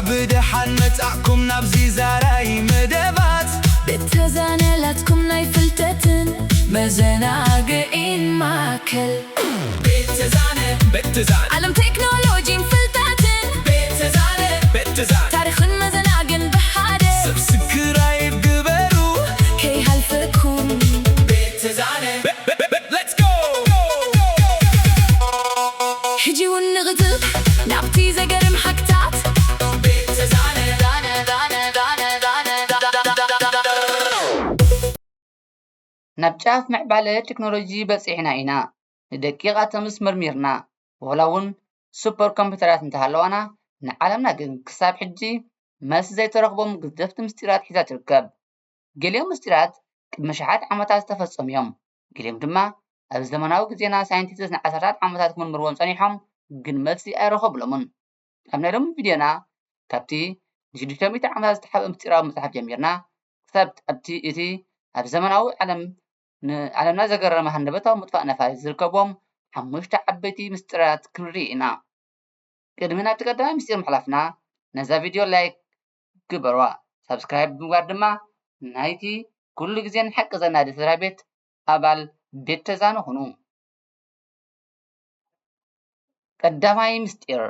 ብደሓን መጻእኩም ናብዚ ዛራይ መደባት። ቤተዛነ ላትኩም ናይ ፍልጠትን መዘናግዒን ማእከል። ቤተዛነ፣ ቤተዛነ። ዓለም ቴክኖሎጂን ፍልጠትን። ቤተዛነ፣ ቤተዛነ። ታሪኽን መዘናግን ብሓደ። ሰብስክራይብ ግበሩ። ከይሃልፈኩም። ቤተዛነ። Let's go! ሕጂ እውን ንቕጽብ ናብቲ ዘገርም ሓቅታት። ናብ ጫፍ ምዕባለ ቴክኖሎጂ በጺሕና ኢና። ንደቂቕ ኣተምስ መርሚርና፣ ዋላ እውን ሱፐር ኮምፒውተራት እንተሃለዋና፣ ንዓለምና ግን ክሳብ ሕጂ መልሲ ዘይተረኽቦም ግዘፍቲ ምስጢራት ሒዛ ትርከብ። ገሊኦም ምስጢራት ቅድሚ ኣሽሓት ዓመታት ዝተፈጸሙ እዮም። ገሊኦም ድማ ኣብ ዘመናዊ ግዜና ሳይንቲስት ንዓሰርታት ዓመታት ክምርምርዎም ጸኒሖም፣ ግን መልሲ ኣይረኸብሎምን። ኣብ ናይ ሎሚ ቪድዮና ካብቲ ንሽዱሽተ ሚእቲ ዓመታት ዝተሓብአ ምስጢራዊ መጽሓፍ ጀሚርና፣ ክሳብ ኣብቲ እቲ ኣብ ዘመናዊ ዓለም ንዓለምና ዘገረመ ሃንደበታዊ ምጥፋእ ነፋሪት ዝርከብዎም ሓሙሽተ ዓበይቲ ምስጢራት ክንርኢ ኢና። ቅድሚ ናብቲ ቀዳማይ ምስጢር ምሕላፍና፣ ነዛ ቪድዮ ላይክ ግበርዋ። ሳብስክራይብ ብምግባር ድማ ናይቲ ኩሉ ግዜ ንሓቂ ዘናዲ ስድራ ቤት ኣባል ቤት ተዛነ ኩኑ። ቀዳማይ ምስጢር፣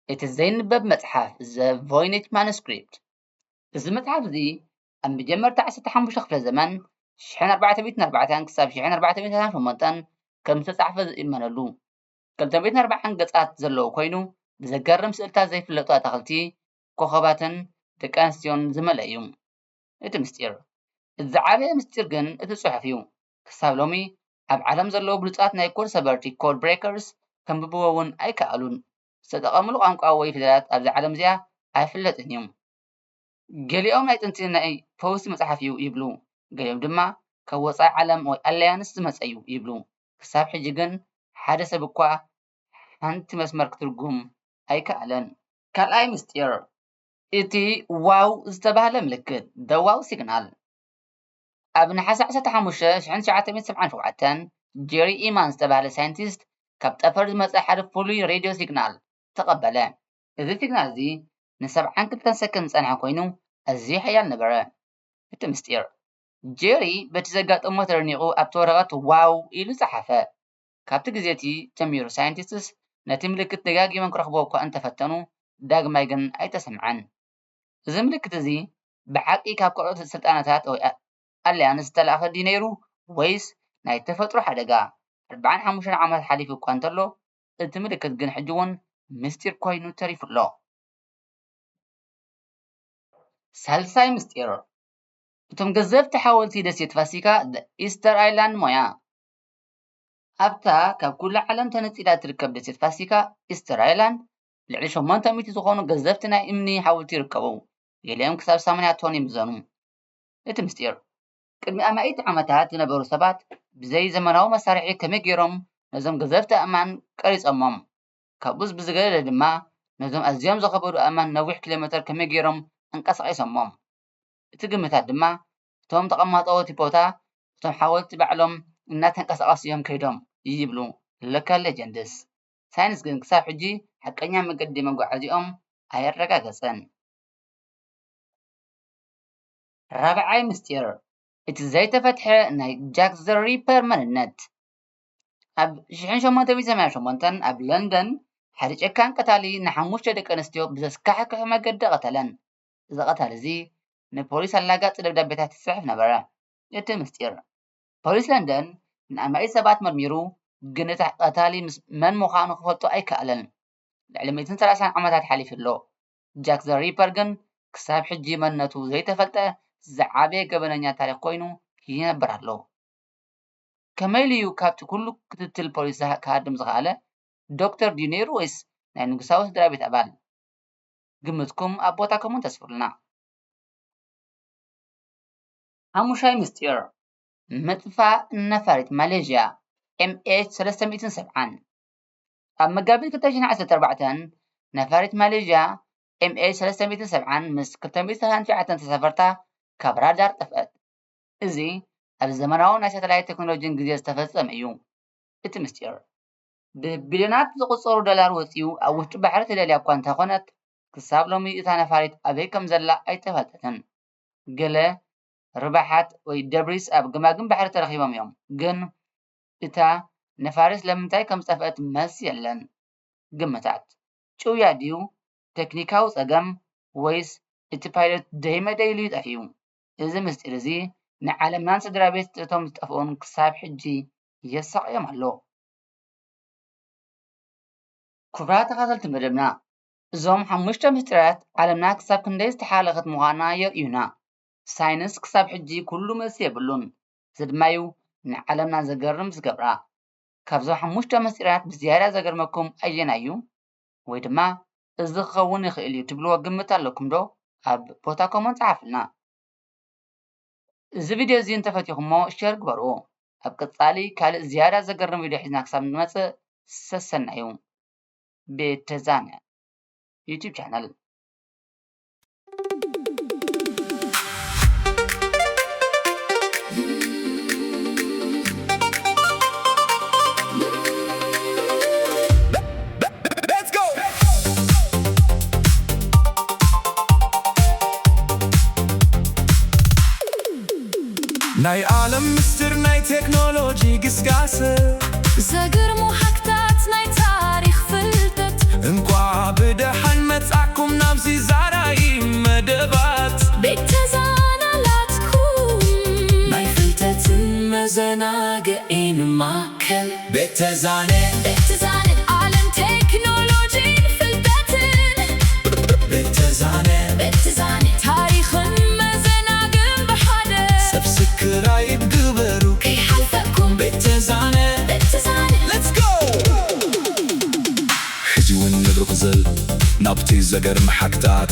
እቲ ዘይንበብ መጽሓፍ፣ The Voynich Manuscript። እዚ መጽሓፍ እዚ ኣብ መጀመርታ ዓሰርተ ሓሙሽተ ክፍለ ዘመን፣ ሽሕን ኣርባዕተ ሚእትን ኣርባዕተን ክሳብ ሽሕን ኣርባዕተ ሚእትን ሰማንያን ሸሞንተን፣ ከም ዝተጻሕፈ ዝእመነሉ። ክልተ ሚእትን ኣርባዓን ገጻት ዘለዎ ኮይኑ፣ ብዘገርም ስእልታት ዘይፍለጡ ኣታኽልቲ፣ ኮኸባትን ደቂ ኣንስትዮን ዝመልአ እዩ። እቲ ምስጢር፣ እቲ ዝዓበየ ምስጢር ግን እቲ ጽሑፍ እዩ። ክሳብ ሎሚ ኣብ ዓለም ዘለዉ ብሉጻት ናይ ኮድ ሰበርቲ፣ ኮድ ብሬከርስ፣ ከንብብዎ እውን ኣይከኣሉን። ዝተጠቐምሉ ቋንቋ ወይ ፊደላት ኣብዛ ዓለም እዚኣ ኣይፍለጥን እዩ። ገሊኦም ናይ ጥንቲ ናይ ፈውሲ መጽሓፍ እዩ ይብሉ፣ ገሊኦም ድማ ካብ ወጻኢ ዓለም ወይ ኣለያንስ ዝመጸ እዩ ይብሉ። ክሳብ ሕጂ ግን ሓደ ሰብ እኳ ሓንቲ መስመር ክትርጉም ኣይከኣለን። ካልኣይ ምስጢር፣ እቲ ዋው ዝተባህለ ምልክት፣ the wow signal። ኣብ ነሓሰ ዓሰርተ ሓሙሽተ፣ ሽሕን ትሽዓተ ሚእትን ሰብዓን ሸውዓተን፣ ጄሪ ኢማን ዝተባህለ ሳይንቲስት ካብ ጠፈር ዝመጸ ሓደ ፍሉይ ሬድዮ ሲግናል ተቐበለ። እዚ ሲግናል እዚ ንሰብዓን ክልተን ሰከንድ ዝጸንሐ ኮይኑ፣ ኣዝዩ ሓያል ነበረ። እቲ ምስጢር፣ ጄሪ በቲ ዘጋጠሞ ተደኒቑ ኣብቲ ወረቐት ዋው ኢሉ ጸሓፈ። ካብቲ ግዜ እቲ ጀሚሩ ሳይንቲስትስ ነቲ ምልክት ደጋጊሞም ክረኽብዎ እኳ እንተፈተኑ፣ ዳግማይ ግን ኣይተሰምዐን። እዚ ምልክት እዚ ብሓቂ ካብ ካልኦት ስልጣነታት ወይ ኣ-፣ ኣልያንስ ዝተላእኸ ድዩ ነይሩ ወይስ ናይ ተፈጥሮ ሓደጋ? ኣርባዓን ሓሙሽተን ዓመታት ሓሊፉ እኳ እንተሎ፣ እቲ ምልክት ግን ሕጂ እውን ምስጢር ኮይኑ ተሪፉ ኣሎ። ሳልሳይ ምስጢር፣ እቶም ገዘፍቲ ሓወልቲ ደሴት ፋሲካ፣ the Easter Island ሞያ። ኣብታ ካብ ኩሉ ዓለም ተነጺላ እትርከብ ደሴት ፋሲካ፣ ኢስተር ኣይላንድ፣ ልዕሊ ሸሞንተ ሚእቲ ዝኾኑ ገዘፍቲ ናይ እምኒ ሓወልቲ ይርከቡ። ገሊኦም ክሳብ ሰማንያ ቶን ይምዘኑ። እቲ ምስጢር፣ ቅድሚ ኣማኢት ዓመታት ዝነበሩ ሰባት ብዘይ ዘመናዊ መሳርሒ ከመይ ገይሮም ነዞም ገዘፍቲ ኣእማን ቀሪጾሞም? ካብኡስ ብዝገደደ ድማ፣ ነዞም ኣዝዮም ዝኸበዱ ኣእማን ነዊሕ ኪሎ ሜተር ከመይ ገይሮም ኣንቀሳቒሶሞም? እቲ ግምታት ድማ፣ እቶም ተቐማጦ እቲ ቦታ፣ እቶም ሓወልቲ ባዕሎም እናተንቀሳቐሱ እዮም ከይዶም ይብሉ ሎካል ሌጀንድስ። ሳይንስ ግን ክሳብ ሕጂ ሓቀኛ መገዲ መጓዓዚኦም ኣየረጋገጸን። ራብዓይ ምስጢር፣ እቲ ዘይተፈትሐ ናይ ጃክ ዘ ሪፐር መንነት። ኣብ ሽሕን ሸሞንተ ሚእትን ሰማንያን ሸሞንተን ኣብ ለንደን ሓደ ጨካን ቀታሊ ንሓሙሽተ ደቂ ኣንስትዮ ብዘስካሕክሕ መገዲ ቀተለን። እዚ ቀታሊ እዚ ንፖሊስ ኣላጋጺ ደብዳቤታት ይጽሕፍ ነበረ። እቲ ምስጢር፣ ፖሊስ ለንደን ንኣማኢት ሰባት መርሚሩ፣ ግን እቲ ቀታሊ ምስ መን ምዃኑ ክፈልጦ ኣይከኣለን። ልዕሊ ሚእትን ሰላሳን ዓመታት ሓሊፉ ኣሎ። ጃክ ዘ ሪፐር ግን ክሳብ ሕጂ መንነቱ ዘይተፈልጠ ዝዓበየ ገበነኛ ታሪኽ ኮይኑ ይነብር ኣሎ። ከመይ ኢሉ እዩ ካብቲ ኩሉ ክትትል ፖሊስ ዝሃ-፣ ክሃድም ዝኸኣለ? ዶክተር ድዩ ነይሩ ወይስ ናይ ንጉሳዊ ስድራ ቤት ኣባል? ግምትኩም ኣብ ቦታ ኮመንት ኣስፍሩልና። ሓሙሻይ ምስጢር፣ ምጥፋእ ነፋሪት ማሌዥያ ኤም ኤች ሰለስተ ሚእትን ሰብዓን። ኣብ መጋቢት ክልተ ሽሕን ዓሰርተ ኣርባዕተን፣ ነፋሪት ማሌዥያ ኤም ኤች ሰለስተ ሚእትን ሰብዓን ምስ ክልተ ሚእትን ሰላሳን ትሽዓተን ተሳፈርታ ካብ ራዳር ጠፍአት። እዚ ኣብ ዘመናዊ ናይ ሳተላይት ቴክኖሎጂን ግዜ ዝተፈጸመ እዩ። እቲ ምስጢር፣ ብቢልዮናት ዝቑጸሩ ዶላር ወጺኡ ኣብ ውሽጢ ባሕሪ ተደልያ እኳ እንተኾነት፣ ክሳብ ሎሚ እታ ነፋሪት ኣበይ ከም ዘላ ኣይተፈልጠትን። ገለ ርባሓት ወይ ደብሪስ ኣብ ገማግም ባሕሪ ተረኺቦም እዮም፣ ግን እታ ነፋሪት ስለምንታይ ከም ዝጠፍአት መልሲ የለን። ግምታት። ጭውያ ድዩ? ቴክኒካዊ ጸገም? ወይስ እቲ ፓይለት ደይመደይ ኢሉ እዩ ጠፊኡ? እዚ ምስጢር እዚ ንዓለምናን ስድራ ቤት እቶም ዝጠፍኡን ክሳብ ሕጂ የሳቕዮም ኣሎ። ክቡራት ተኸታተልቲ መደብና፣ እዞም ሓሙሽተ ምስጢራት ዓለምና ክሳብ ክንደይ ዝተሓላለኸት ምዃና የርእዩና። ሳይንስ ክሳብ ሕጂ ኩሉ መልሲ የብሉን። እዚ ድማ እዩ ንዓለምና ዘገርም ዝገብራ። ካብዞም ሓሙሽተ ምስጢራት ብዝያዳ ዘገርመኩም ኣየናይ እዩ? ወይ ድማ እዚ ክኸውን ይኽእል እዩ ትብልዎ ግምት ኣለኩም ዶ? ኣብ ቦታ ኮመንት ጸሓፉልና። እዚ ቪድዮ እዚ እንተፈቲኹሞ ሼር ግበርዎ። ኣብ ቀጻሊ ካልእ ዝያዳ ዘገርም ቪድዮ ሒዝና ክሳብ ንመጽእ ሰሰናዩ። ቤተዛነ ዩቲዩብ ቻነል። ናይ ዓለም ምስጢር ናይ ቴክኖሎጂ ግስጋሰ፣ ዘገርሙ ሃክታት ናይ ታሪኽ ፍልጠት። እንቋዕ ብደሓን መጻእኩም ናብዚ ዛራይ መደባት። ቤተ ዛና ናትኩም ናይ ፍልጠትን መዘናግዒን ማእከል። ቤተ ዛነ። ቤተ ዛነ። ዓለም ቴክኖሎጂን ፍልጠትን። ቤተ ዛነ። ቤተ ዛነ። ታሪኽን መዘናግዕን ብሓደ። ሰብስክራይብ ግበሩ። ከይሓልፈኩም። ቤተ ዛነ። ቤተ ዛነ። Let's go! ሕጂ እውን ንብርኽ ዘል ናብቲ ዘገርም ሓክታት።